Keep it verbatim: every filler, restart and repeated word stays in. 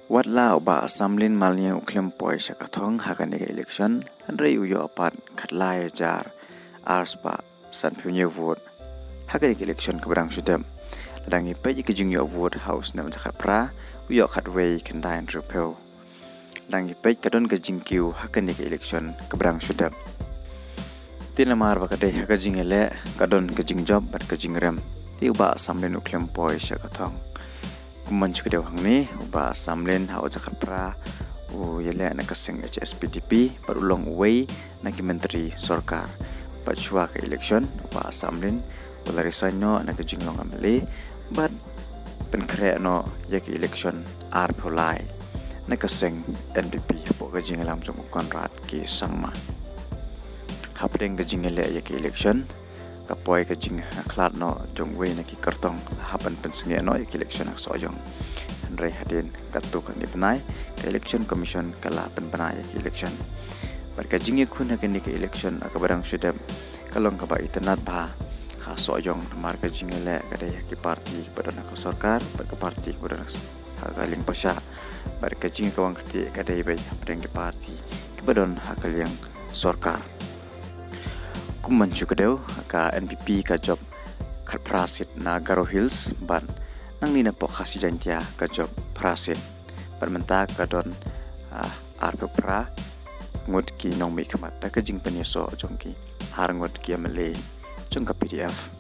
Wat la u Bah Samlin Malngiang u khlem poi sha ka thong ha kane ka election, hynrei u ïoh pat khatlai hajar ar spah sanphew hynñiew vote ha kane ka election kaba dang shu dep. Lada ngi peit ïa ka jingïoh vote ha u snem ar hajar khatphra, u ïoh khatwei khyndai hynriewphew. Lada ngi peit ka don ka jingkiew ha kane ka election kaba dang shu dep. Te namar ba ka dei ha ka jingïaleh, ka don ka jingjop bad ka jingrem, te u Bah Samlin u khlem poi sha ka thong. Kumban shu ka dei hangne, u Bah Samlin ha u ar hajar khatphra u ïaleh na ka seng H S P D P bad u long uwei na ki myntri sorkar. Bad shuwa ka election, u Bah Samlin u la resign noh na ka jinglong M L A bad pynkhreh noh ïa ka election arphew lai na ka seng N P P hapoh ka jingïalam jong u Conrad K Sangma. Hapdeng ka jingïaleh ïa ka election, ka poi ka jingkhlad noh jong uwei na ki kyrtong, la hap ban pynsangeh noh ïa ka election ha Sohiong. Hynrei hadien katto katne bnai, ka Election Commission ka la pynbna ïa ka election. Bad ka jingïakhun ha kane ka election ha kaba dang shu dep ka long kaba itynnad bha ha Sohiong, namar ka jingïaleh ka dei ha ki party kiba don ha ka sorkar bad ka party kiba don ha ka liang pyrshah. Bad ka jingïakawang ktieh ka dei beit hapdeng ki party kiba don ha ka liang sorkar. Kumban shu ka dei, ka N P P ka jop khatphra seat na Garo Hills bad nangne na Pok Khasi Jaintia ka jop phra seat. Bad mynta ka don, ah, arphew phra ngut ki nongmihkhmat da ka jingpynïasoh jong ki arngut ki M L A jong ka P D F.